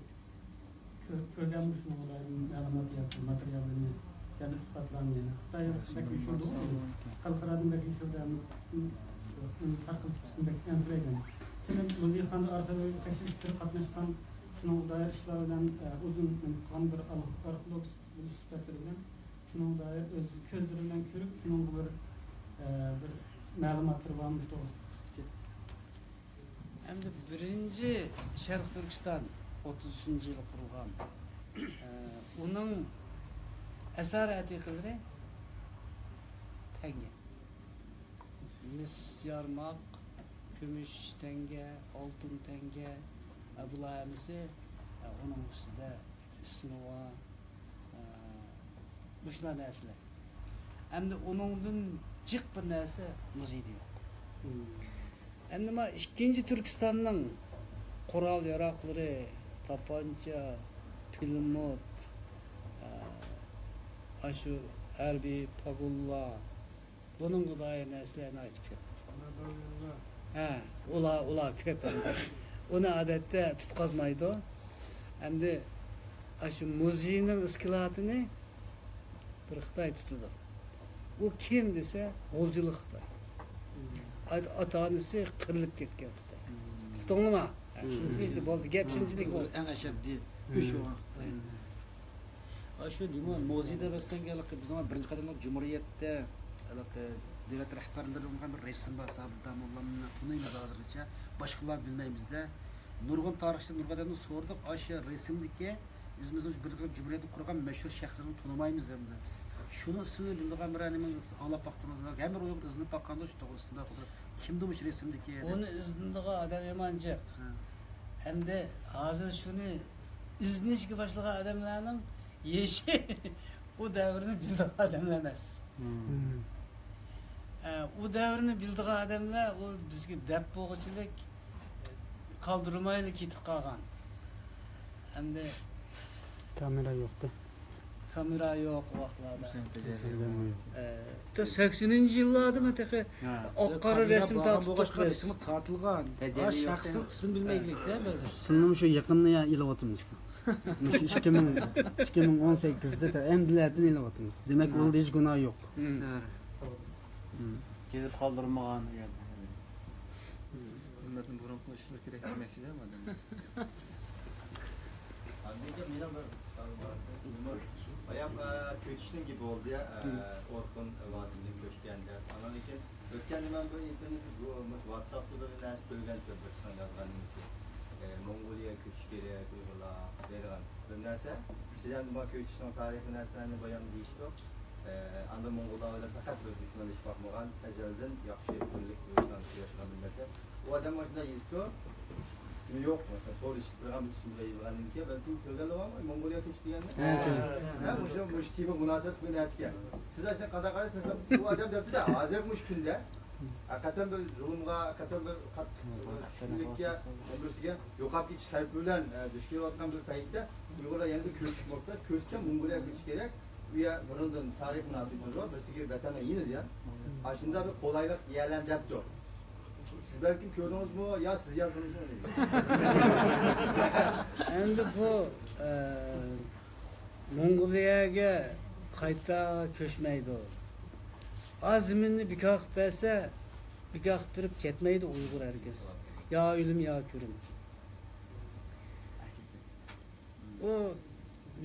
كۆ-، كۆرگەنمۇ شۇنىڭغا دائىر مەلۇمات ياكى ماتېرىياللىرىنى، يەنى ئىسپاتلارنى، يەنى خىتاي بەك يوشۇرىدىغۇ، خەلقئارادىن بەك يوشۇرىدۇ، ئۇنى تارقىلىپ كېتىشتىن بەك ئەنسىرەيدۇ. سىلەر مۇزېيخانىدا ئارخېئولوگىيە تەكشۈرۈشلىرى قاتناشقان، شۇنىڭغا دائىر ئىشلار بىلەن، ئە، ئۇزۇن نېمە قىلغان بىر ئارخېئولوگ بولۇش سۈپەتلىرى بىلەن شۇنىڭغا دائىر ئۆز كۆزلىرى بىلەن كۆرۈپ، شۇنىڭغا بىر، ئە، بىر مەلۇماتلىرى بارمۇ شۇ توغرىسىدا قىسقىچە؟ ئەمدى بىرىنچى شەرقىي تۈركىستان ئوتتۇز ئۈچىنچى يىلى قۇرۇلغان. ئە، ئۇنىڭ ئەسەر ئەتىقىلىرى تەڭگە. مىس يارماق، كۈمۈش تەڭگە، ئالتۇن تەڭگە، ئە، بۇلار ھەممىسى، ئە، ئۇنىڭ ئۈستىدە ئىسمى بار، ئە، مۇشۇنداق نەرسىلەر. ئەمدى ئۇنىڭدىن جىق بىر نەرسە مۇزېيدا يوق. ئەمدى ما ئىككىنچى تۈركىستاننىڭ قورال ياراغلىرى، تاپانچا، پىلىموت، ئە، ئاشۇ ھەربىي پاگونلار، بۇنىڭغا دائىر نەرسىلەر ناھايىتى كۆپ. ھە، ئۇلار، ئۇلار كۆپ ئەمدى. ئۇنى ئادەتتە تۇتقازمايدۇ. ئەمدى ئاشۇ مۇزېينىڭ ئىسكىلاتىنى بىر خىتاي تۇتىدۇ. ئۇ كىم دېسە، غۇلجىلىق خىتاي. ئاتا-، ئاتا-ئانىسى قىرىلىپ كەتكەن خىتاي. تۇتۇڭلىما؟ ھە، شۇنىسى ئىدى، بولدى. گەپ شۇنچىلىك بولدى. ئەڭ ئەشەددىي ئۆچ بولغان خىتاي. ئاشۇ دېمو مۇزېيدا مەسىلەن، ھېلىقى بىزنىڭ بىرىنچى قېتىملىق جۇمھۇرىيەتتە ھېلىقى دۆلەت رەھبەرلىرى بولغان بىر رەسىم بار، سابىت داموللامنى تونۇيمىز ھازىرغىچە. باشقىلارنى بىلمەيمىز-دە. نۇرغۇن تارىخچى، نۇرغۇن ئادەمدىن سورىدۇق، ئاشۇ رەسىمدىكى ئۆزىمىزنىڭ بىر جۇمھۇرىيەتنى قۇرغان مەشھۇر شەخسلىرىنى تونۇمايمىز ئەمدى. شۇنىڭ ئىسمىنى بىلىدىغان بىر نېمىڭىز ئاڭلاپ باقتىڭىزمۇ؟ ھەممە ئۇيغۇر ئىزدىنىپ باققاندا شۇ توغرىسىدا، كىمدۇ مۇشۇ رەسىمدىكى دەپ. ئۇنى ئىزدىنىدىغان ئادەم يامان جىق. ھە. ئەمدى ھازىر شۇنى ئىزدىنىشكە باشلىغان ئادەملەرنىڭ يېشى ئۇ دەۋرنى بىلىدىغان ئادەملەر ئەمەس. ئە، ئۇ دەۋرنى بىلىدىغان ئادەملەر ئۇ بىزگە دەپ بولغۇچىلىك قالدۇرمايلا كېتىپ قالغان. ئەمدى كامېرا يوقتى. كامېرا يوق ئۇ ۋاقىتلاردا. ئە، سەكسىنىنچى يىللاردىمۇ تېخى ئاق قارا رەسىم تارتىپ بولغاچقا، رەسىمى تارتىلغان. شەخسنىڭ ئىسمىنى بىلمەيلىكتە بىز. سىلىنىڭ شۇ يېقىننى ئېلىۋاتىمىز. مۇشۇ ئىككى مىڭ، ئىككى مىڭ ئون سەككىزدە ئەمدىلەتىن ئېلىۋاتىمىز. دېمەك، ئۇندا ھېچ گۇناھ يوق. كېزىپ قالدۇرمىغان. خىزمەتنى بۇرۇن قىلىشلىرى كېرەك دېمەكچىدە ئادەم. ئاندىن كېيىن مېنىڭ بىر سوئالىم بار. بايام، ئە، كۆچۈشنىڭ گېپى بولدى يا، ئە، ئورخۇن ۋاسىتىدىن كۆچكەن دەپ. ئاندىن كېيىن ئۆتكەندە مەن بىر ئىنتېرنېتتا، بۇ، مۇشۇ ۋاتساپتا بىر نەرسە كۆرگەنتىم، بىر كىشىنىڭ يازغان نېمىسى. ئە، موڭغۇلىيەگە كۆچۈش كېرەك، ئۇيغۇرلار دەيدىغان بىر نەرسە. سىز ئەمدى مانا كۆچۈشنىڭ تارىخىي نەرسىلەرنى بايام دېيىشتۇق. ئە، ئاندىن موڭغۇللار بىلەن پەقەت بىر دۈشمەنلىشىپ باقمىغان، ئەزەلدىن ياخشى بىرلىك، تىنچلىق ياشىغان مىللەت. ئۇ ئادەم مانا شۇنداق يېزىپتۇ. ئىسمى يوق، مەسىلەن، تور ئىشلىتىدىغان بىر ئىسىم بىلەن يېزىلغاندىن كېيىن، بەلكىم كۆرگەنلەر بارمۇ؟ موڭغۇلىيە كۆچۈش دېگەننى؟ ھە، مۇشۇ، مۇشۇ تېما مۇناسىۋەتلىك بىر نەرسىكەن. سىز ئاشۇنى قانداق قارايسىز؟ مەسىلەن، ئۇ ئادەم دەپتۇ-دە، ھازىرقى مۇشۇ كۈندە ھەقىقەتەن بىر زۇلۇمغا، ھەقىقەتەن بىر قاتتىق چۈشكۈنلۈككە، بىرسىگە يوقاپ كېتىش خەۋپى بىلەن، ئە، دۇچ كېلىۋاتقان بىر پەيتتە ئۇيغۇرلار يەنە بىر كۆچۈشكە موھتاج. كۆچسە موڭغۇلىيەگە كۆچۈش كېرەك. ئۇ يەر بۇرۇندىن تارىخ مۇناسىۋىتىمىز بار، بىرسىگە ۋەتەننىڭ يېنىدە. ئاشۇنداق بىر قولايلىق يەرلەرنى دەپتۇ. سىز بەلكىم كۆردىڭىزمۇ يا سىز يازدىڭىزمۇ؟ ئەمدى بۇ، ئە، موڭغۇلىيەگە قايتا كۆچمەيدۇ. ئاز زېمىننى بىكار قىلىپ بەرسە، بىكار قىلىپ بېرىپ كەتمەيدۇ ئۇيغۇر ھەرگىز. يا ئۆلۈم، يا كۆرۈم. ئۇ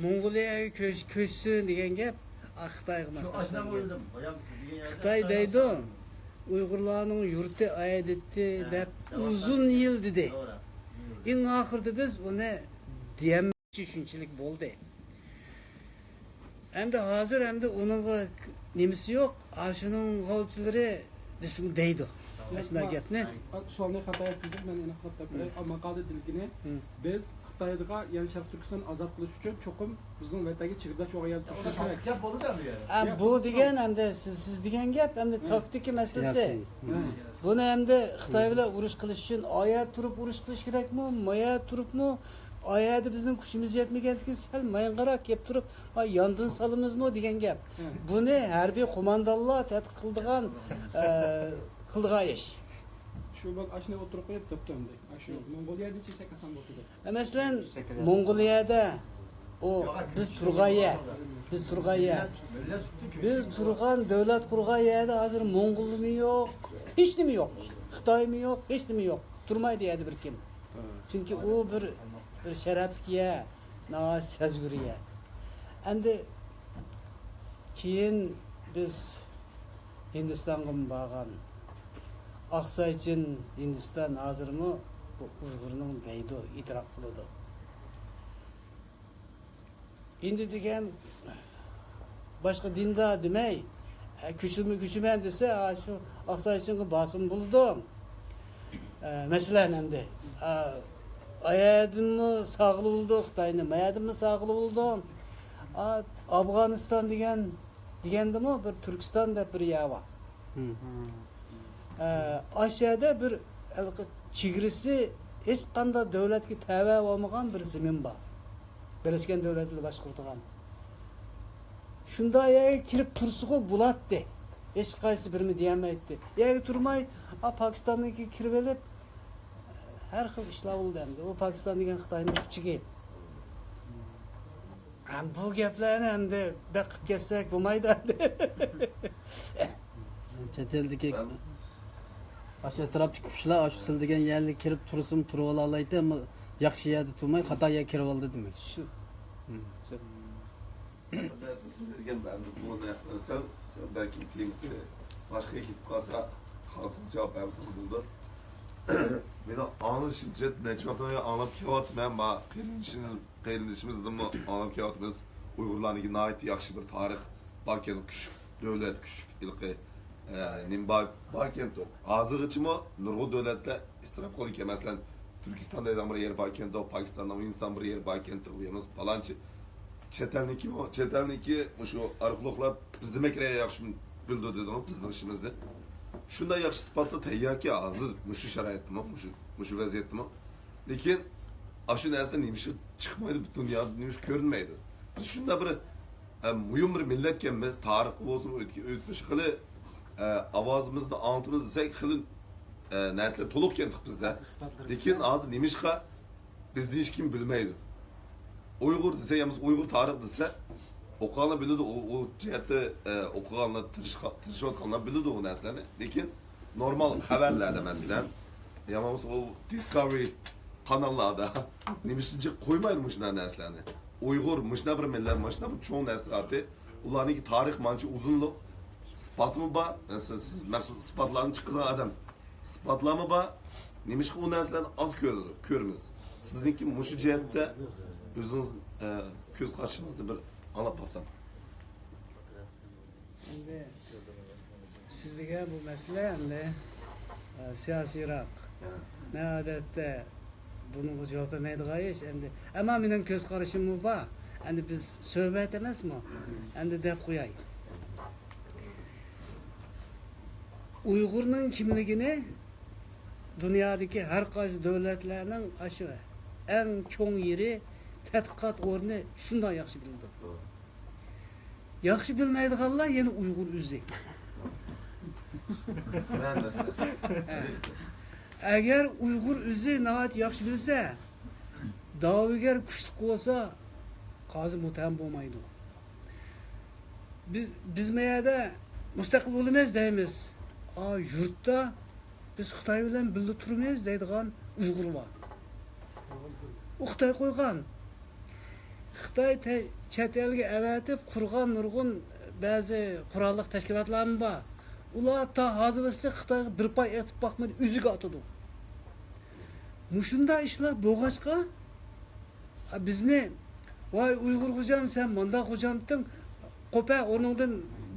موڭغۇلىيەگە كۆچ-، كۆچسۇن دېگەن گەپ، ئا، خىتايغا ماسلاشقان گەپ. خىتاي دەيدۇ، ئۇيغۇرلارنىڭ يۇرتى ئايرىلدى دەپ ئۇزۇن يىل دېدى. ئەڭ ئاخىرىدا بىز ئۇنى دېيەلمەي شۇنچىلىك بولدى. ئەمدى ھازىر ئەمدى ئۇنىڭغا نېمىسى يوق، ئاشۇنىڭ غالچىلىرى دېسىمۇ دەيدۇ. ئاشۇنداق گەپنى. سوئالنى خاتا يەتكۈزدۈم، مەن ئېنىقلاپ بېرەي. ماقالىدە دېيىلگىنى، بىز خىتايغا، يەنى شەرقىي تۈركىستان ئازاد قىلىش ئۈچۈن چوقۇم بىزنىڭ ۋەتەنگە چېگرىداش بولغان يەردە تۇرۇشىمىز كېرەك. گەپ بولدى ئەمدى يەنە. ھە، بۇ دېگەن ئەمدى سىز، سىز دېگەن گەپ ئەمدى تاكتىكا مەسىلىسى. سىياسىي. بۇنى ئەمدى خىتاي بىلەن ئۇرۇش قىلىش ئۈچۈن ئايەت تۇرۇپ ئۇرۇش قىلىش كېرەكمۇ، مايا تۇرۇپمۇ، ئايەدە بىزنىڭ كۈچىمىز يەتمىگەندىكىن سەل مايىڭغىراق كېلىپ تۇرۇپ، ھا، ياندىن سالىمىزمۇ دېگەن گەپ. بۇنى ھەربىي قوماندانلار تەتقىق قىلىدىغان، ئە، قىلىدىغان ئىش. شۇ بال ئاشۇنى ئوتتۇرىغا قويۇپ دەپتۇ ئەمدى. ئاشۇ موڭغۇلىيەدىن چېكىنسەك ئاسان بولىدۇ دەپ. مەسىلەن، موڭغۇلىيەدە ئۇ بىز تۇرغان يەر، بىز تۇرغان يەر. بىز تۇرغان، دۆلەت قۇرغان يەردە ھازىر موڭغۇلمۇ يوق، ھېچنېمە يوق. خىتايمۇ يوق، ھېچنېمە يوق. تۇرمايدۇ يەردە بىر كىم. چۈنكى ئۇ بىر، بىر شەرەپلىك يەر، ناھايىتى سەزگۈر يەر. ئەمدى كېيىن بىز ھىندىستانغىمۇ بارغان. ئاقسايچىن ھىندىستان ھازىرمۇ بۇ ئۇيغۇرنىڭ دەيدۇ، ئېتىراپ قىلىدۇ. ھىندى دېگەن باشقا دىندا دېمەي، ئە، كۆچۈرمە-، كۆچىمەن دېسە، ئا، شۇ ئاقسايچىنغا بارسىمۇ بولىدۇ. ئە، مەسىلەن، ئەمدى، ئا، ئايەدىنمۇ ساغىلى بولىدۇ خىتاينى، مايەدىنمۇ ساغىلى بولىدۇ. ئا، ئافغانىستان دېگەن، دېگەندىمۇ بىر تۈركىستان دەپ بىر يەر بار. ئە، ئاشۇ يەردە بىر ھېلىقى چېگرىسى ھېچقانداق دۆلەتكە تەۋە بولمىغان بىر زېمىن بار. بىرلەشكەن دۆلەتلەر باشقۇرىدىغان. شۇنداق يەرگە كىرىپ تۇرسىغۇ بولاتتى. ھېچقايسى بىرمۇ دېيەلمەيتتى. يەرگە تۇرماي، ئا، پاكىستاننىڭكىگە كىرىۋېلىپ، ھەر خىل ئىشلار بولدى ئەمدى. ئۇ پاكىستان دېگەن خىتاينىڭ كۈچۈكى. ھەم بۇ گەپلەرنى ئەمدى بەك قىلىپ كەتسەك بولمايدۇ ئەمدى. چەت ئەلدىكى، ئاشۇ ئەتراپتىكى كۈچلەر ئاشۇ سىل دېگەن يەرلەرگە كىرىپ تۇرسىمۇ تۇرۇۋالالايتتى، ئەمما ياخشى يەردە تۇرماي، خاتا يەرگە كىرىۋالدى دېمەك. شۇ. مم. شۇ. بىر نەرسىنى سۆزلىگەن، ئەمدى بۇ نەرسىنى سەل، سەل بەلكىم تېمىسى باشقىغا كېتىپ قالسا، قالسىڭىز جاۋاب بەرمىسىڭىز بولىدۇ. مېنىڭ ئاڭلىشىمچە، نەچچە ۋاقىتتىن بېرى ئاڭلاپ كېلىۋاتىمەن، ما قېرىندىشىم، قېرىندىشىمىزدىنمۇ ئاڭلاپ كېلىۋاتىمىز. ئۇيغۇرلارنىڭكى ناھايىتى ياخشى بىر تارىخ باركەن، كۈچلۈك دۆلەت، كۈچلۈك ھېلىقى، ئە، نېمە بار، باركەنتۇ. ھازىرغىچىمۇ نۇرغۇن دۆلەتلەر ئىستىراب قىلىدىكەن. مەسىلەن، تۈركىستان دەيدىغان بىر يەر باركەنتۇ، پاكىستاننىڭ، ھىندىستان بىر يەر باركەنتۇ، يەنە پالانچى چەت ئەلنىڭكىمۇ، چەت ئەلنىڭكى مۇشۇ ئارخېئولوگلار بىزدىنمۇ ياخشى بىلىدۇ دېدىڭىز، بىزنىڭ ئىشىمىزنى. شۇنداق ياخشى ئىسپاتلار تەيياركى ھازىر مۇشۇ شارائىتتىمۇ، مۇشۇ، مۇشۇ ۋەزىيەتتىمۇ. لېكىن ئاشۇ نەرسە نېمىشقا چىقمايدۇ، پۈتۈن دۇنيادا نېمىشقا كۆرۈنمەيدۇ؟ بىز شۇنداق بىر، ئە، مۇھىم بىر مىللەتكەنمىز، تارىخ بولسۇن، ئۆتكە-، ئۆتمۈش خېلى، ئە، ئاۋازىمىزنى ئاڭلىتىمىز دېسەك، خېلى، ئە، نەرسىلەر تولۇقكەن بىزدە. لېكىن ھازىر نېمىشقا بىزنى ھېچكىم بىلمەيدۇ؟ ئۇيغۇر دېسە، يا بولمىسا ئۇيغۇر تارىخ دېسە، ئوقۇغانلار بىلىدۇ، ئۇ، ئۇ جەھەتتە، ئە، ئوقۇغانلار، تىرىشقا-، تىرىشىۋاتقانلار بىلىدۇ ئۇ نەرسىلەرنى. لېكىن نورمال خەۋەرلەردە، مەسىلەن، يا بولمىسا ئۇ دىسكاۋېرى قاناللاردا نېمىشقا جىق قويمايدۇ مۇشۇنداق نەرسىلەرنى؟ ئۇيغۇر مۇشۇنداق بىر مىللەت، مۇشۇنداق بىر چوڭ نەرسىلەر ئاتى. ئۇلارنىڭكى تارىخ مانچە ئۇزۇنلۇق، ئىسپاتىمۇ بار. سىز، سىز مەخسۇس ئىسپاتلارنى چىقىرىدىغان ئادەم. ئىسپاتلارمۇ بار. نېمىشقا ئۇ نەرسىلەرنى ئاز كۆرىدۇ، كۆرىمىز؟ سىزنىڭكى مۇشۇ جەھەتتە ئۆزىڭىز، ئە، كۆز قارىشىڭىزنى بىر ئاڭلاپ باقسام. ئەمدى سىز دېگەن بۇ مەسىلە ئەمدى، ئە، سىياسىيراق. مەن ئادەتتە بۇنىڭغا جاۋاب بەرمەيدىغان ئىش ئەمدى. ئەمما مېنىڭ كۆز قارىشىممۇ بار. ئەمدى بىز سۆھبەت ئەمەسمۇ؟ ئەمدى دەپ قوياي. ئۇيغۇرنىڭ كىملىكىنى دۇنيادىكى ھەر قايسى دۆلەتلەرنىڭ ئاشۇ ئەڭ چوڭ يېرى، تەتقىقات ئورنى شۇنداق ياخشى بىلىدۇ. ياخشى بىلمەيدىغانلار يەنە ئۇيغۇر ئۆزى. ئەگەر ئۇيغۇر ئۆزى ناھايىتى ياخشى بىلسە، دەۋاگەر كۈچلۈك بولسا، قازى مۇتتەھەم بولمايدۇ. بىز، بىز ما يەردە مۇستەقىل بولىمىز دەيمىز. ئا، يۇرتتا بىز خىتاي بىلەن بىللە تۇرىمىز دەيدىغان ئۇيغۇر بار. ئۇ خىتاي قويغان. خىتاي تە-، چەت ئەلگە ئەۋەتىپ قۇرغان نۇرغۇن بەزى قوراللىق تەشكىلاتلارمۇ بار. ئۇلار تا ھازىرغىچە خىتايغا بىر پاي ئېتىپ باقمىدى، ئۆزىگە ئاتىدۇ. مۇشۇنداق ئىشلار بولغاچقا، بىزنى، ۋاي ئۇيغۇر خوجام، سەن مانداق خوجامتىڭ، قوپە ئورنۇڭدىن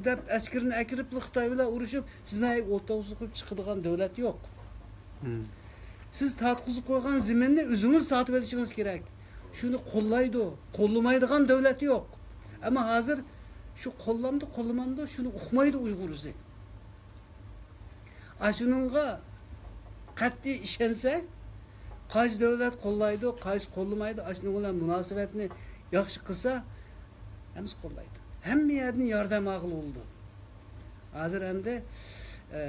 دەپ ئەسكىرىنى ئەكىرىپلا خىتاي بىلەن ئۇرۇشۇپ، سىزنى ئولتۇرغۇزۇپ چىقىدىغان دۆلەت يوق. سىز تارتقۇزۇپ قويغان زېمىننى ئۆزىڭىز تارتىۋېلىشىڭىز كېرەك. شۇنى قوللايدۇ، قوللىمايدىغان دۆلەت يوق. ئەمما ھازىر شۇ قوللامدۇ، قوللىمامدۇ، شۇنى ئۇقمايدۇ ئۇيغۇر ئۆزى. ئاشۇنىڭغا قەتئىي ئىشەنسە، قايسى دۆلەت قوللايدۇ، قايسى قوللىمايدۇ، ئاشۇنىڭ بىلەن مۇناسىۋەتنى ياخشى قىلسا، ھەممىسى قوللايدۇ. ھەممە يەردىن ياردەم ئالغىلى بولىدۇ. ھازىر ئەمدى، ئە،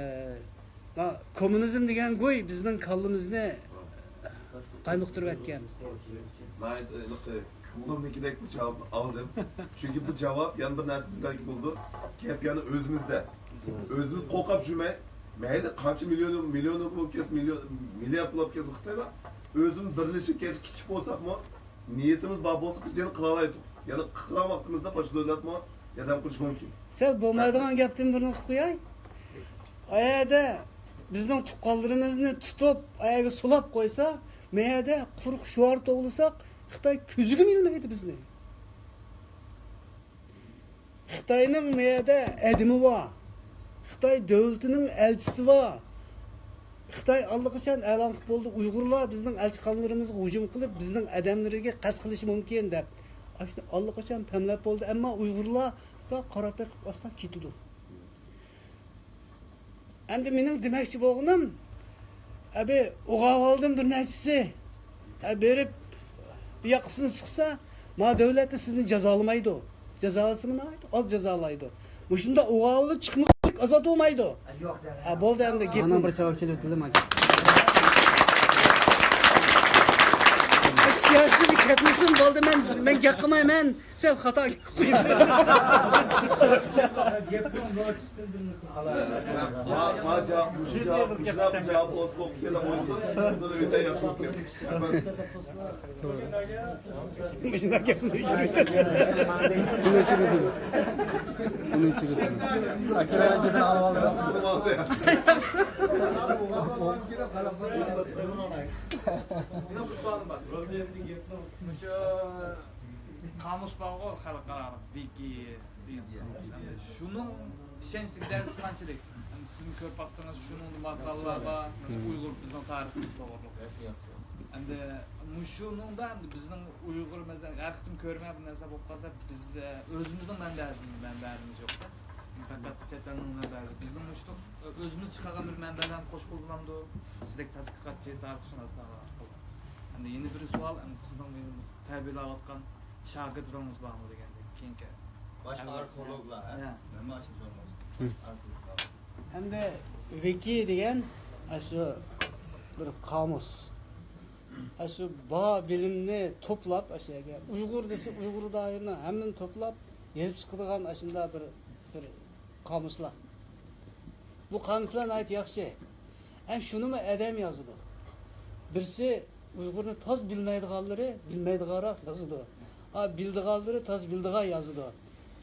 ما-، كوممۇنىزم دېگەن گۇي بىزنىڭ كاللىمىزنى قايمۇقتۇرۇۋەتكەن. ناھايىتى ھېلىقى كۆڭلۈمدىكىدەك بىر جاۋابنى ئالدىم. چۈنكى بۇ جاۋاب يەنە بىر نەرسە بىلدۈرگەن بولىدۇ. گەپ يەنە ئۆزىمىزدە. ئۆزىمىز قورقۇپ يۈرمەي، مەيلى قانچە مىليون، مىليون بولۇپ كەتسۇن، مىليون، مىليارد بولۇپ كەتسۇن خىتايلار، ئۆزىمىز بىرلىشىپ كەتسە، كىچىك بولساقمۇ، نىيىتىمىز بار بولسا، بىز يەنە قىلالايدۇق. يەنە قىلغان ۋاقتىمىزدا باشقا دۆلەتمۇ ياردەم قىلىشى مۇمكىن. سەل بولمايدىغان گەپتىن بىرنى قىلىپ قوياي. ئايەردە بىزنىڭ تۇغقانلىرىمىزنى تۇتۇپ، ئايەرگە سولاپ قويسا، مەيەردە قۇرۇق شوئار توۋلىساق، خىتاي كۆزىگىمۇ ئىلمايدۇ بىزنى. خىتاينىڭ مەيەردە ئادىمى بار. خىتاي دۆلىتىنىڭ ئەلچىسى بار. خىتاي ئاللىقاچان ئېلان قىلىپ بولدى، ئۇيغۇرلار بىزنىڭ ئەلچىخانىلىرىمىزغا ھۇجۇم قىلىپ، بىزنىڭ ئادەملىرىگە قەست قىلىشى مۇمكىن دەپ. ئاشۇنى ئاللىقاچان پەملەپ بولدى، ئەمما ئۇيغۇرلار دا قاراپ بېقىپ ئاستا كېتىدۇ. ئەمدى مېنىڭ دېمەكچى بولغىنىم، ئەبى ئوغاۋالدىن بىر نەچچىسى، ئە، بېرىپ بۇ ياقىسىنى سىقسا، ما دۆلەتتە سىزنى جازالىمايدۇ. جازالىسىمۇ ناھايىتى ئاز جازالايدۇ. مۇشۇنداق ئوغاۋۇلۇق چىقمىغانلىق ئازاد بولمايدۇ. ھە، بولدى ئەمدى گېپىم. مانا بىر جاۋاب چېلىۋېتىلدى، مانا. سىياسىيگە كەتمىسۇن، بولدى، مەن، مەن گەپ قىلمايمەن. سەل خاتا گەپ قىلدىم. گەپنىڭ نوچىسىدىن بىرنى قىلىڭ. ما، ما جاۋاب، مۇشۇ جاۋاب، مۇشۇنداق جاۋاب بولسا بولۇپ كېلە بولىدۇ. بۇنى ئۆتە ياخشى بولۇپ كېلىدۇ. مۇشۇنداق گەپنى ئۆچۈرۈۋېتىڭ. بۇنى ئۆچۈرۈۋېتىڭ. بۇنى ئۆچۈرۈۋېتىڭ. ئاكىلەر ئەجەبىن ئالىۋالدى. مۇشۇ قامۇس بارغۇ، خەلقئارالىق ۋىكى دېگەن قامۇس. شۇنىڭ ئىشەنچلىك دەرىجىسى قانچىلىك؟ ئەمدى سىزمۇ كۆرۈپ باقتىڭىز، شۇنىڭدا ماقالىلەر بار، مم، ئۇيغۇر بىزنىڭ تارىخىمىز توغرۇلۇق. ئەمدى مۇشۇنىڭدا ئەمدى بىزنىڭ ئۇيغۇر، مەسىلەن، ھەر قېتىم كۆرمە بىر نەرسە بولۇپ قالسا، بىز، ئە، ئۆزىمىزنىڭ مەنبەسى، مەنبەلىرىمىز يوق-دە. پەقەت چەت ئەلنىڭ مەنبەلىرى. بىزنىڭ مۇشۇ ئۆزىمىز چىقارغان بىر مەنبەلەرنى قوشقىلى بولامدۇ؟ سىزدەك تەتقىقاتچى، تارىخشۇناسلار ئارقىلىق. ئەمدى يەنە بىر سوئال، ئەمدى سىزنىڭ مېنى تەربىيەلەۋاتقان شاگىرتلىرىڭىز بارمۇ دېگەندەك، كېيىنكى. باش ئارخېئولوگلار، ھە؟ ھە. مەن مانا شۇ سورىماقچى. ھە. ئارخېئولوگلار. ئەمدى ۋىكى دېگەن ئاشۇ بىر قامۇس. ئاشۇ بار بىلىمنى توپلاپ، ئاشۇ يەرگە ئۇيغۇر دېسە، ئۇيغۇر دائىرىنىڭ ھەممىنى توپلاپ يېزىپ چىقىدىغان ئاشۇنداق بىر، بىر قامۇسلار. بۇ قامۇسلار ناھايىتى ياخشى. ھەم شۇنىمۇ ئادەم يازىدۇ. بىرسى ئۇيغۇرنى تاز بىلمەيدىغانلىرى بىلمەيدىغانراق يازىدۇ. ئا، بىلىدىغانلىرى تاز بىلىدىغان يازىدۇ.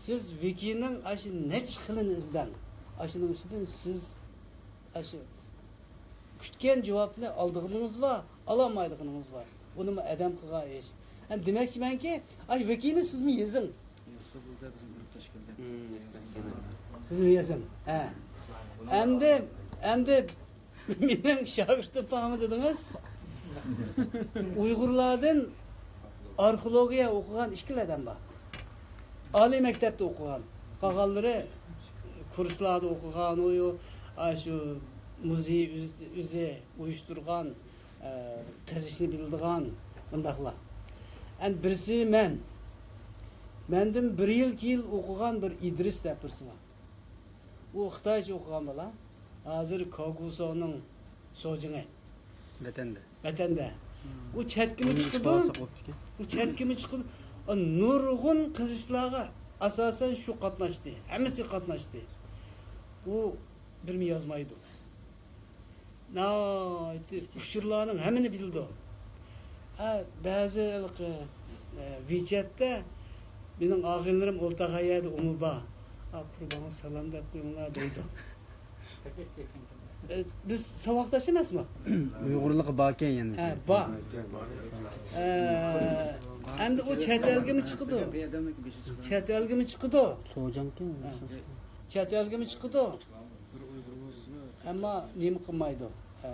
سىز ۋىكىنىڭ ئاشۇ نەچچە خىلىنى ئىزدەڭ. ئاشۇنىڭ ئىچىدىن سىز ئاشۇ كۈتكەن جاۋابنى ئالىدىغىنىڭىز بار، ئالالمايدىغىنىڭىز بار. ئۇنىمۇ ئادەم قىلغان ئىش. ئەمدى دېمەكچىمەنكى، ئاي، ۋىكىنى سىزمۇ يېزىڭ. يازسا بولدى، بىزنىڭ گۇرۇپپا تەشكىلدە. سىزمۇ يېزىڭ. ھە. ئەمدى، ئەمدى مېنىڭ شاگىرتىم بارمۇ دېدىڭىز؟ ئۇيغۇرلاردىن ئارخېئولوگىيە ئوقۇغان ئىككىلا ئادەم بار. ئالىي مەكتەپتە ئوقۇغان. قالغانلىرى كۇرسلاردا ئوقۇغان، ئۇ، ئاشۇ مۇزېي ئۆزى، ئۆزى ئۇيۇشتۇرغان، ئە، قېزىشنى بىلىدىغان مۇنداقلار. ئەمدى بىرسى مەن. مەندىن بىر يىل كېيىن ئوقۇغان بىر ئىدرىس دەپ بىرسى بار. ئۇ خىتايچە ئوقۇغان بالا. ھازىر كاگۇسونىڭ شوجىڭى. ۋەتەندە. ۋەتەندە. ئۇ چەتكىمۇ چىقىدۇ. ئۇ چەتكىمۇ چىقىدۇ. ئا، نۇرغۇن قېزىشلارغا ئاساسەن شۇ قاتناشتى. ھەممىسى قاتناشتى. ئۇ بىرمۇ يازمايدۇ. ناھايىتى ئۇچۇرلارنىڭ ھەممىنى بىلىدۇ. ھە، بەزى ھېلىقى، ئە، ۋىچەتتە مېنىڭ ئاغىنىلىرىم ئولتۇرغان يەردە ئۇمۇ بار. ئا، قۇربانغا سالام دەپ قويۇڭلار دەيدۇ. ئە، بىز ساۋاقداش ئەمەسمۇ؟ ئۇيغۇرلۇقى باركەن يەنە. ھە، بار. ئە، ئەمدى ئۇ چەت ئەلگىمۇ چىقىدۇ. چەت ئەلگىمۇ چىقىدۇ. شوجاڭكەن. ھە. چەت ئەلگىمۇ چىقىدۇ. ئەمما نېمە قىلمايدۇ؟ ئە،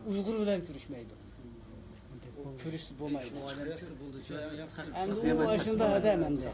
ئۇيغۇر بىلەن كۆرۈشمەيدۇ. كۆرۈشسە بولمايدۇ. ئەمدى ئۇ ئاشۇنداق ئادەم ئەمدى.